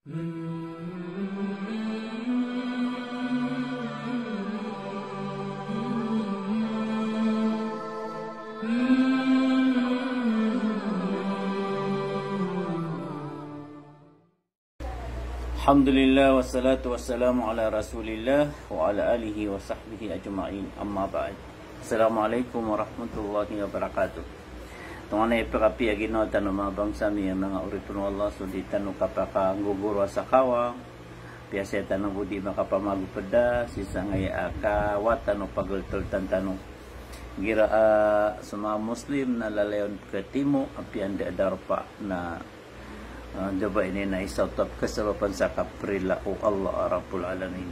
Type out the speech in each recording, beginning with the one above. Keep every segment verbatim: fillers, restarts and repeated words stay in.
Alhamdulillah, wassalatu wassalamu ala Rasulillah wa ala alihi wa sahbihi ajma'in. Amma ba'd. Assalamu alaikum warahmatullahi wabarakatuh. Tonganay a pakapiya ginawa tano, manga bangsa mi, manga oripn o Allah, so di tano kapakanggogoraw sa kawang, piyasaya tano bo di makapamagopd a sii sangkaya a kawatan o pagoltoltan tano. Igira a so manga Muslim na lalayon pkhatimo, apiya anda a darpa na Ah, da ba ini na isa oto a kasabapan sa kaprila o Allah Rabbul Alamin.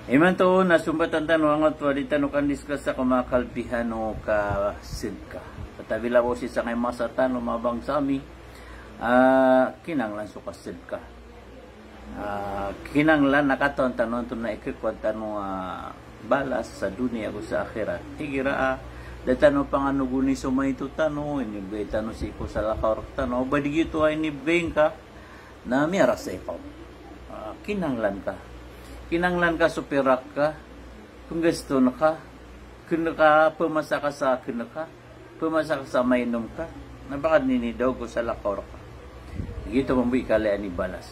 Imanto na sombatan tano angkoto a di tano kandiskasa ko manga kalbihan o kasedka. Katabila bo sii sangkai masa tano, manga bangsa mi, ah, kinanglan so kasedka. Ah, kinanglan a katawan tano antonaa i khakowa tano a balas sa doniya ago sa akhirat. Igira a da tano panganogoni so maito tano, inibgay tano sii ko salakaw rktano, o ba di giyoto a inibgay ngka na miyarasay ka on. Ah, kinanglan ka. Kinanglan ka so pirak ka, pnggaston ka, kn ka, pmasa ka sa kn ka, pmasa ka sa mainom ka, na ba ka dn inidaog ko salakaw rka. Giyoto mambo i kala iyan i balas.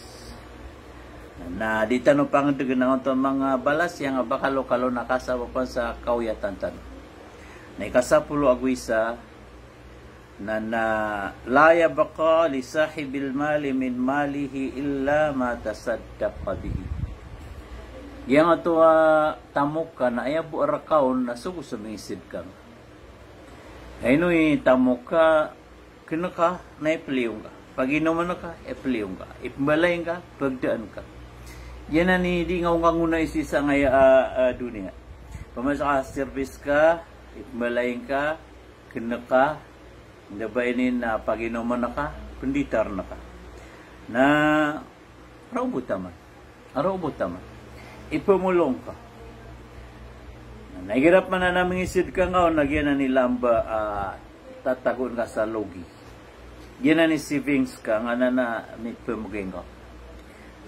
Na di tano pangdgn angkoto a manga balas iyan a ba kalokalo na kasabapan sa kaoyatan tano. Na ikasapolo ago isa, na, na la yabqa li sahibil mali min malihi illa ma tasaddaqa bihi. Giyangkoto a tamok ka na aya bo a rka on na so go so mingisid ka. Ino i tamok ka, kn ka na ipliyo ngka, paginoman ka, ipliyo ngka, ipmbalay ngka, pagdaan ka. Giyanan i di ngka ongkangona sii sangkaya a, a, doniya. Pmasa ka, service ka, ipmbalay ngka, kn ka, anda ba ini na paginoman ka, pnditar ngka. Na Roo bo taman. Roo bo taman. Ipmolong ka. Na igira pman a mingisid ka ngka on na giyanan i lamba a tatagoan ka sa logi. Giyanan i savings ka ngka na, na mipmgay ngka.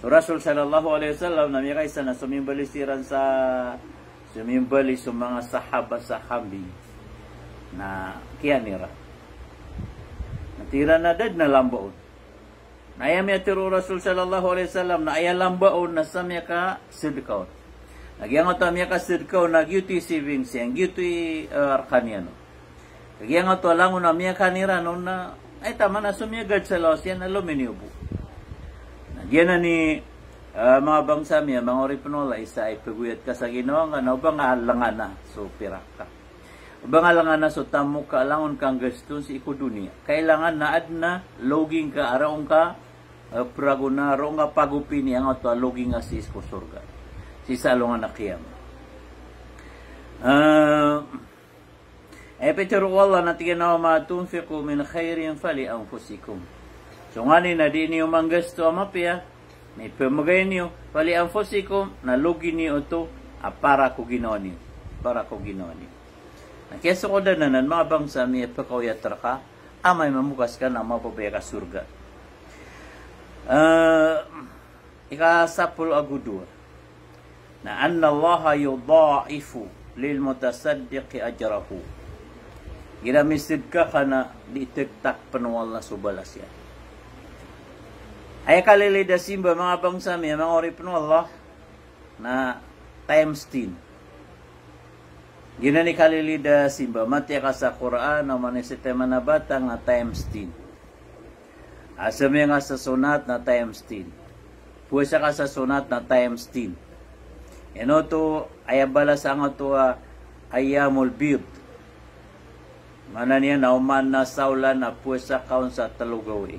So Rasul sallallahu alaihi wasallam na miyakaisa na somimbali siran sa, somimbali so manga sahaba sa kambing. Na kiyan iran. Na tig iran a da dn a lamba on. Na aya miyatharo o Rasul sallallahu alaihi wasallam na aya lamba on na sa miyakasedka on. Na giyangkoto a miyakasedka on na giyoto i savings iyan, giyoto i, eh, rka niyan on. Giyangkoto a langon a miyakaan iran on na, ay, taman a so miyagad sa lawas iyan na lominiyo bo. Na giyanan i, eh, manga bangsa mi a manga oripn o Allah, isa a ipagoyat ka sa ginawa ngka na o ba ngka alngana so pirak ka. O ba ngka alngana so tamok ka a langon ka nggaston sii ko doniya. Kailangan na adn a logi ngka a roo ngka, eh, pragona, roo ngka pagopini angkoto a logi ngka sii ko sorga. Sii sa alongan a qiyamah. Eh, aya pitharo o Allah na tig iyan a, "Wa ma tunfiqu min khairin fali anfusikum." So nganin a dii niyo manggasto a mapiya, na ipmgay niyo, fali anfusikum, na logi niyo oto a para ko ginawa niyo. Para ko ginawa niyo. Na kiyasokodan anan, manga bangsa mi, a pkaoyat rka, amay mambo ka ska na mababaya ka sorga. Eh, ikasapolo ago dowa. Na annallaha yudha'ifu lil mutasaddiqi ajrahu. Igira misedka ka na dii tgtakpn o Allah so balas iyan. Aya kalilid a simba, manga bangsa mi, manga oripn o Allah, na times ten. Giyanan i kalilid a simba, matiya ka sa Qur'an, oman i sitay man a batang na times ten. Asmiyang ka sa sonat na times ten. Powasa ka sa sonat na times ten. Ino oto, aya balas angkoto a ayyamul bid. Maana niyan na oman na saolan na powasa ka on sa tlo gawii.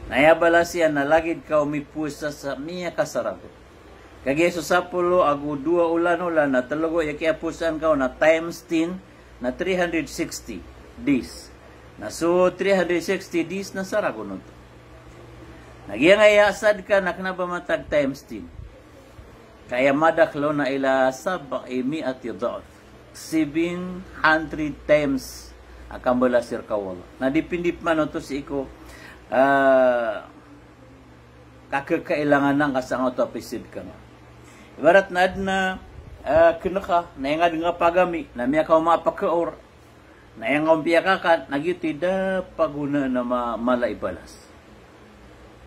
Na aya balas iyan na lagid ka o mipowasa sa miyakasaragon. Kagiya so sapolo ago dowa olan-olan na tlo gawii a kiyapowasaan ka on na times ten na three hundred sixty days. Na so three hundred sixty days na saragon oto. Na giyangkaya sadka na kna ba matag times ten. Ka aya madakl on na ila sab'i mi'ati dha'f. Seven hundred times a kambalas rka o Allah. Na dipindi pman oto sii ko, ah, a kakailangan angka sangkoto a pisidka nga. Ibarat na adn a, eh, knka, na aya nga dn nga pagami, na miyakaoma a pkaor, na aya nga on piyakakan, na giyoto i da pagonaan a ma-, mala i balas.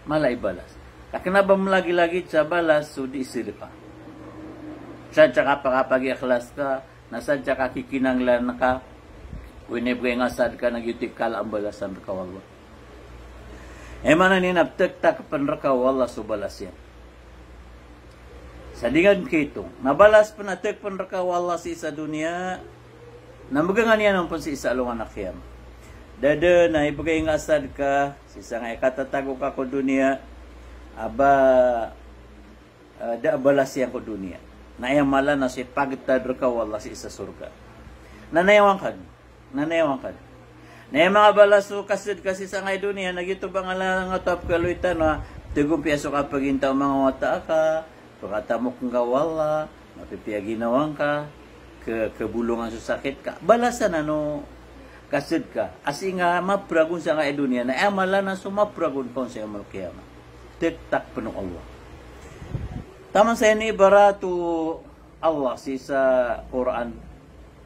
Mala i balas. Ka kna ba mlagilagid sa balas so di sidka. Sadn sa kapakapagikhlas ka, na sadn sa kakikinanglan ka ko inibgay nga sadka, na giyoto i kala a balasan rka o Allah. Aya maana niyan na pthaktakpn rka o Allah so balas iyan. Sa di nga dn kaitong. Na balas pn a thakpn rka o Allah sii sa doniya, na mbegangan iyan on pn sii sa alongan a qiyamah. Da dn a ibgay nga sadka sii sangkai a katatago ka ko doniya a ba, eh, da a balas iyan ko doniya. Na aya mala na so ipagtad rka o Allah sii sa sorga. Na nayawan ka dn. Na nayawan ka dn. Na aya manga balas o kasidka sii sangkai a doniya, na giyoto ba nga langoto a pkhaaloy tano a tgompiya so kapagintaw o manga wata aka, pkatamok ngka o Allah, mapipiya ginawa ngka, kha-, khabolongan so sakit ka. Balasan anan o kasidka. A sii nga mapragon sangkai a doniya, na aya mala na so mapragon ka on sa yawmal qiyamah. Thaktakpn o Allah. Taman sa inibarat o Allah sii sa Qur'an.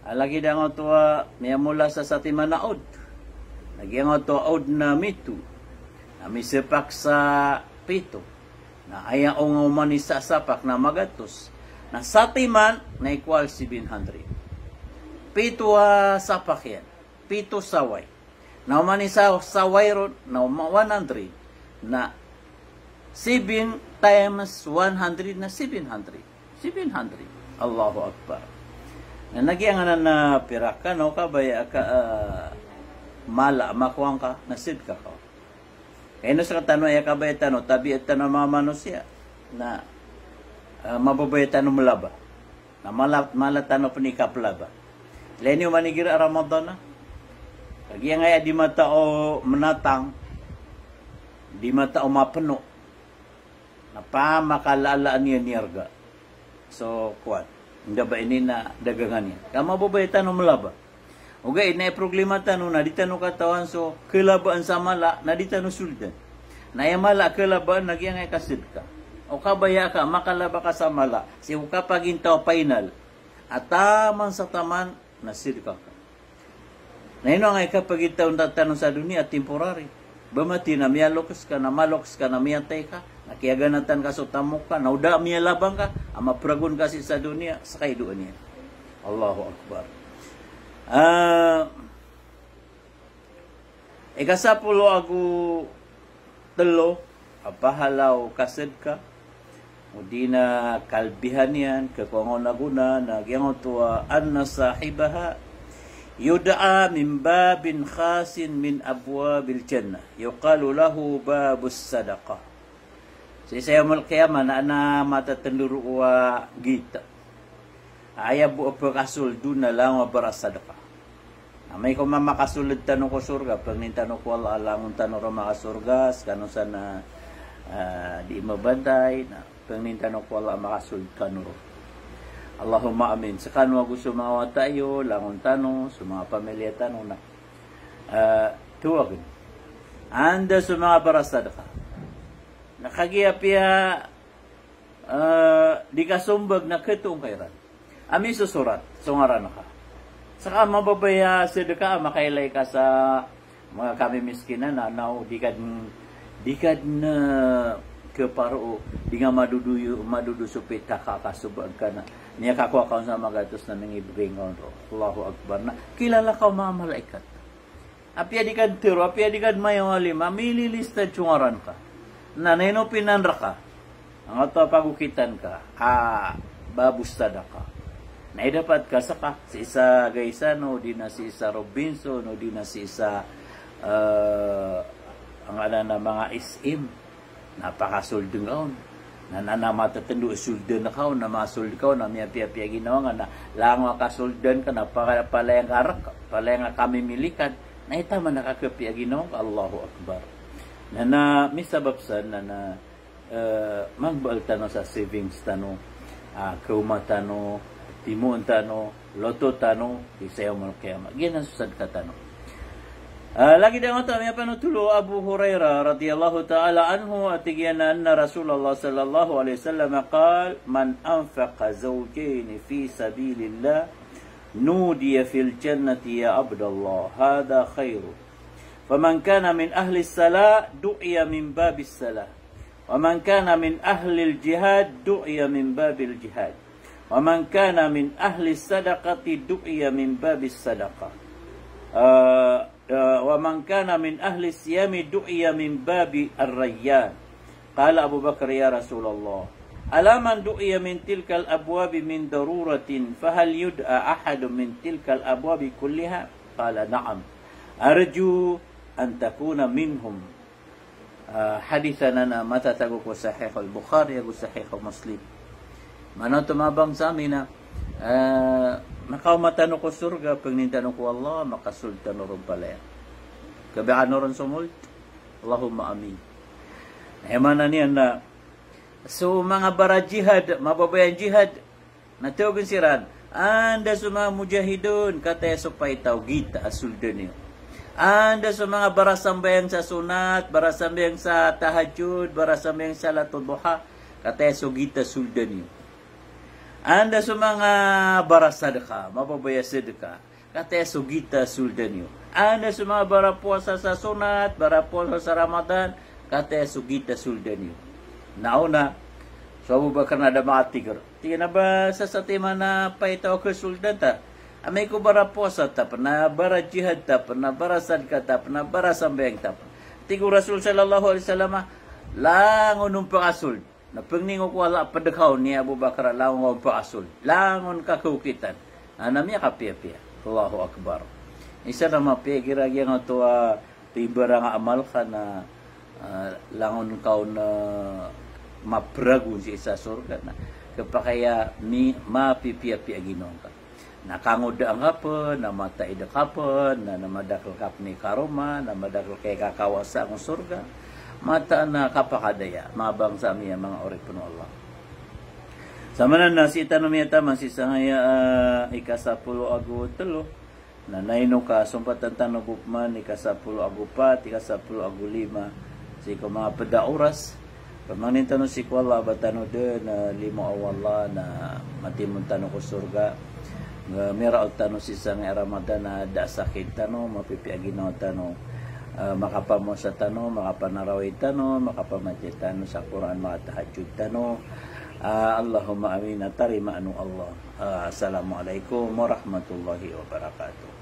A lagid angkoto a miyamola sa satiman a od. Na giyangkoto a od na mito. Na misapak sa pito. Na aya o nga oman i sasapak na magatos. Na satiman na equal seven hundred. Pito a sapak iyan. Pito saway. Na oman i sa-, saway ron, na oma-, one hundred. Na seven times one hundred na seven hundred. Seven hundred. Allahu Akbar. Na giyanan a pira ka, na o kabaya ka, ah, mala a makowa ngka, na sidka ka. Kay ino sktano aya kabaya tano, tabiat tano a manga manosiya. Na, ah, mababaya tano mlaba. Na mala, mala tano pn i kaplaba. Ilay niyo man igira a Ramadan a. Kagiya nga aya di matao mnatang, di matao mapno. Na pamakalalaa niyan i arga. So, kowan. Inda ba ini na dagangan iyan. Ka mababaya tano mlaba. Ogaid na aya problema tano na di tano katawan so khalabaan sa mala na di tano soldan. Na aya mala khalabaan na giyangkai a kasidka. O kabaya ka, makalaba ka sa mala, sii ko kapagintaw a final. A taman sa taman na sidka ka. Na ino angkai a kapagintaw tano sa doniya, temporary. Ba mati na miyaloks ka, na maloks ka, na miyatay ka, na kiyaganatan ka so tamok ka, na o da a miyalabang ka a mapragon ka sii sa doniya, ska i doa niyan. Allahu Akbar. Ah, ikasapolo ago tlo a pahala o kasidka, odi na kalbihan iyan, khakowa ngka on a gona, na giyangkoto a anna sahibaha yud'a min babin khasin min abwabil jannah, yuqalu lahu babus sadaqah. Sii sa yawmal qiyamah na, na matatndg roo a gita. Aya bo a pkasold on na langon a barasadka. Amay ko mamakasold tano ko sorga, pangnin tano ko Allah a langon tano ron makasorga, skano san a, ah, di mabantay, na pangnin tano ko Allah a makasold kano ron. Allahumma amin. Skano ago so manga wata iyo, langon tano, so manga pamilya tano, na, ah, towagn. Anda so manga barasadka. Na kagiya piya, ah, di kasombag na khatoon ka iran. A misosorat so ngaran ka. Ska mababaya a sadka a makailay ka sa manga kamimiskinan, na, na o di ka dn, di ka dn, ah, khaparo, di nga madodo iyo, madodo so pitaka ka, so bag ka na. Miyakakowa ka on sa magatos na mingibgay ngka on ron. Allahu Akbar. Na kilala ka o manga malaikat. Apiya di ka dn tharo, apiya di ka dn mayaw a lima, mililista dn so ngaran ka. Na, na ino pinan rka. Angkoto a pagokitan ka, ah, babus sadaqah. Na idapat ka ska, sii sa Gaisano, odi na sii sa Robinson, odi na sii sa, eh, angkanan a manga S M. Na pakasold ngka on. Na, na, na matatndo a soldan ka on, na masold ka on, na miyapiyapiya ginawa ngka, na langon a kasoldan ka, na paka-, palaya ngka rk-, palaya ngka kamimilikan, na itaman a kakhpiya ginawa ngka, Allahu Akbar. Na, na misabap san, na, na, eh, mangbaal tano sa savings tano, ah, khaoma tano, timoon tano, loto tano, sii sa yawmal qiyamah. Giyanan so sadka tano. Ah, lagid angkoto a miyapanothol o Abu Hurairah radhiyallahu ta'ala anhu, a tig iyan a anna Rasulullah sallallahu alaihi wasallam qal, "Man anfaqa zawjayn fi sabilillah, nudiya fil jannati ya Abdallah, hadha khairun. Faman kana min ahlis salah, du'iya min babis salah. Wa man kana min ahlil jihad, du'iya min babil jihad. Wa man kana min ahlis sadaqati, du'iya min babis sadaqah. Ah, ah, wa man kana min ahlis siyami, du'iya min babi ar-rayyan." Qala Abu Bakar, "Ya Rasulullah, ala man du'iya min tilkal abwabi min daruratin, fahal yud'a ahadun min tilkal abwabi kulliha?" Qala, "Na'am. Arju an takuna minhum." Ah, hadith anan a matatago ko Sahih al-Bukhari ago Sahih Muslim. Maana oto, manga bangsa ami, na, ah, makaoma tano ko sorga, pangnin tano ko Allah, makasold tano ron palaya. Kabaya kano ron somold? Allahumma amin. Aya maana niyan na so manga bara-jihad, mababaya jihad, na tawagen siran. Anda so manga mujahidun, kataya so paita o gita a soldan iyo. Anda so manga barasambayang sa sonat, barasambayang sa tahajjud, barasambayang sa salatul duha, kataya so gita a soldan iyo. Anda so manga barasadka, mababaya sadka, kataya so gita a soldan iyo. Anda so manga barapowasa sa sonat, barapowasa sa Ramadan, kataya so gita a soldan iyo. Na ona so Abu Bakar na da makatigr. Tig iyan a ba sa satiman a paita o kasoldan ta, amay ko barapowasa ta pn, a bara-jihad ta pn, a barasadka ta pn, a barasambayang ta pn. Tig o Rasul sallallahu alaihi wasallam, langon on pakasold. Na pangnin ko Allah a pd ka on, ya Abu Bakar, langon ka on pakasold. Langon ka kaokitan. Na miyakapiyapiya. Allahu Akbar. Isa na mapiya igira giyangkoto a tibarang a amal ka na, ah, langon ka on, ah, mapragon sii sa sorga na. Kapakay a mi-, mapipiyapiya ginawa ngka. Na kangodaan ka pn, na mataid ka pn, na, na madakl ka pn i karoma, na madakl ka i kakawasa ko sorga. Mataan a kapakadaya, manga bangsa ami a manga oripn o Allah. Samanan na sii tano miyataman sii sangkaya, ah, ikasapolo ago tlo. Na naino ka sompatan tano bo pman ikasapolo ago pat, ikasapolo ago lima, sii ko manga pd a oras. Pamangnin tano sii ko Allah a ba tano dn a limo o Allah na matimon tano ko sorga. Nga miraot tano sii sangkaya Ramadan a da a sakit tano, mapipiya ginawa tano, ah, makapamowasa tano, makapanarawi tano, makapamatiya tano sa Qur'an, makatahajjud tano. Ah, Allahumma amin, a tarimaan o Allah. Ah, assalamu alaikum warahmatullahi wabarakatuh.